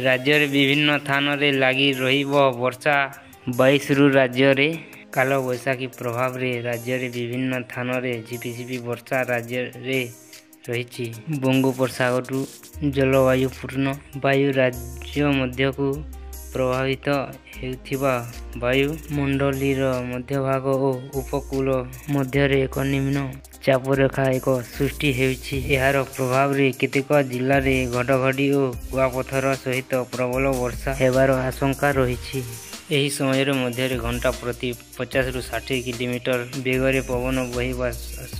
ରାଜ୍ୟରେ ବିଭିନ୍ନ ସ୍ଥାନରେ ଲାଗି ରହିବ ବର୍ଷା। 22ରୁ ରାଜ୍ୟରେ କାଳବୈଶାଖୀ ପ୍ରଭାବରେ ରାଜ୍ୟରେ ବିଭିନ୍ନ ସ୍ଥାନରେ ଝିପିଝିପି ବର୍ଷା ରାଜ୍ୟରେ ରହିଛି। ବଙ୍ଗୋପସାଗରରୁ ଜଳବାୟୁପୂର୍ଣ୍ଣ ବାୟୁ ରାଜ୍ୟ ମଧ୍ୟକୁ ପ୍ରବାହିତ ହେଉଥିବା ବାୟୁମଣ୍ଡଳୀର ମଧ୍ୟଭାଗ ଓ ଉପକୂଳ ମଧ୍ୟରେ ଏକ ନିମ୍ନ ଚାପରେଖା ଏକ ସୃଷ୍ଟି ହେଉଛି। ଏହାର ପ୍ରଭାବରେ କେତେକ ଜିଲ୍ଲାରେ ଘଡ଼ଘଡ଼ି ଓ କୁଆପଥର ସହିତ ପ୍ରବଳ ବର୍ଷା ହେବାର ଆଶଙ୍କା ରହିଛି। ଏହି ସମୟରେ ମଧ୍ୟରେ ଘଣ୍ଟା ପ୍ରତି 50ରୁ 60 କିଲୋମିଟର ବେଗରେ ପବନ ବହିବା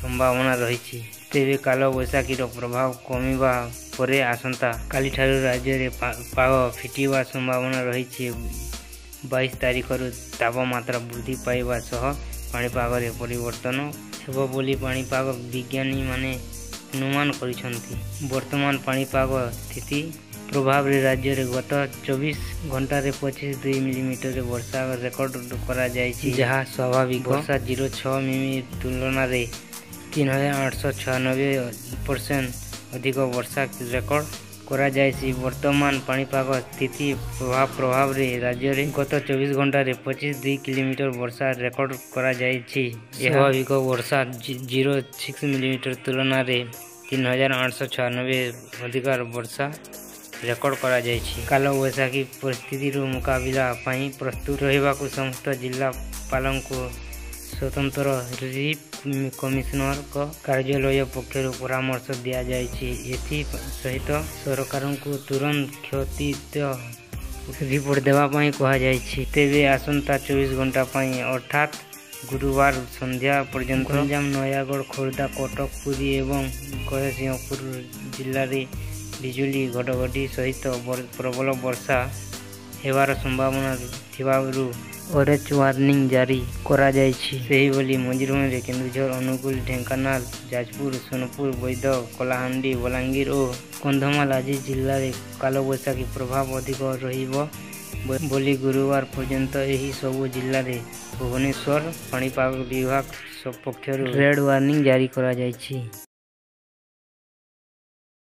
ସମ୍ଭାବନା ରହିଛି। ତେବେ କାଳବୈଶାଖୀର ପ୍ରଭାବ କମିବା ପରେ ଆସନ୍ତା କାଲିଠାରୁ ରାଜ୍ୟରେ ପାଗ ଫିଟିବା ସମ୍ଭାବନା ରହିଛି। 22 ତାରିଖରୁ ତାପମାତ୍ରା ବୃଦ୍ଧି ପାଇବା ସହ ପାଣିପାଗରେ ପରିବର୍ତ୍ତନ ହେବ ବୋଲି ପାଣିପାଗ ବିଜ୍ଞାନୀମାନେ ଅନୁମାନ କରିଛନ୍ତି। ବର୍ତ୍ତମାନ ପାଣିପାଗ ସ୍ଥିତି ପ୍ରଭାବରେ ରାଜ୍ୟରେ ଗତ 24 ଘଣ୍ଟାରେ 25.2 ମିଲିମିଟର ବର୍ଷା ରେକର୍ଡ କରାଯାଇଛି, ଯାହା ସ୍ୱାଭାବିକ ବର୍ଷା 0.6 ମିମି ତୁଳନାରେ 3896% ଅଧିକ ବର୍ଷା ରେକର୍ଡ କରାଯାଇଛି। ବର୍ତ୍ତମାନ ପାଣିପାଗ ସ୍ଥିତି ପ୍ରଭାବରେ ରାଜ୍ୟରେ ଗତ 24 ଘଣ୍ଟାରେ 25.2 କିଲୋମିଟର ବର୍ଷା ରେକର୍ଡ କରାଯାଇଛି। ସ୍ୱାଭାବିକ ବର୍ଷା 0.6 ମିଲିମିଟର ତୁଳନାରେ 3896 ଅଧିକ ବର୍ଷା ରେକର୍ଡ କରାଯାଇଛି। କାଳବୈଶାଖୀ ପରିସ୍ଥିତିର ମୁକାବିଲା ପାଇଁ ପ୍ରସ୍ତୁତ ରହିବାକୁ ସମସ୍ତ ଜିଲ୍ଲାପାଳଙ୍କୁ ସ୍ୱତନ୍ତ୍ର ରିଲିଫ କମିଶନରଙ୍କ କାର୍ଯ୍ୟାଳୟ ପକ୍ଷରୁ ପରାମର୍ଶ ଦିଆଯାଇଛି। ଏଥି ସହିତ ସରକାରଙ୍କୁ ତୁରନ୍ତ କ୍ଷତିର ରିପୋର୍ଟ ଦେବା ପାଇଁ କୁହାଯାଇଛି। ତେବେ ଆସନ୍ତା 24 ଘଣ୍ଟା ପାଇଁ ଅର୍ଥାତ୍ ଗୁରୁବାର ସନ୍ଧ୍ୟା ପର୍ଯ୍ୟନ୍ତ ଗଞ୍ଜାମ, ନୟାଗଡ଼, ଖୋର୍ଦ୍ଧା, କଟକ, ପୁରୀ ଏବଂ ଜଗତସିଂହପୁର ଜିଲ୍ଲାରେ ବିଜୁଳି ଘଡ଼ଘଡ଼ି ସହିତ ପ୍ରବଳ ବର୍ଷା ହେବାର ସମ୍ଭାବନା ଥିବାରୁ ଅରେଞ୍ଜ ୱାର୍ଣ୍ଣିଂ ଜାରି କରାଯାଇଛି। ସେହିଭଳି ମୟୂରଭଞ୍ଜ, କେନ୍ଦୁଝର, ଅନୁଗୁଳ, ଢେଙ୍କାନାଳ, ଯାଜପୁର, ସୋନପୁର, ବୌଦ୍ଧ, କଳାହାଣ୍ଡି, ବଲାଙ୍ଗୀର ଓ କନ୍ଧମାଳ ଆଦି ଜିଲ୍ଲାରେ କାଳବୈଶାଖୀ ପ୍ରଭାବ ଅଧିକ ରହିବ ବୋଲି ଗୁରୁବାର ପର୍ଯ୍ୟନ୍ତ ଏହି ସବୁ ଜିଲ୍ଲାରେ ଭୁବନେଶ୍ୱର ପାଣିପାଗ ବିଭାଗ ପକ୍ଷରୁ ରେଡ୍ ୱାର୍ଣ୍ଣିଂ ଜାରି କରାଯାଇଛି।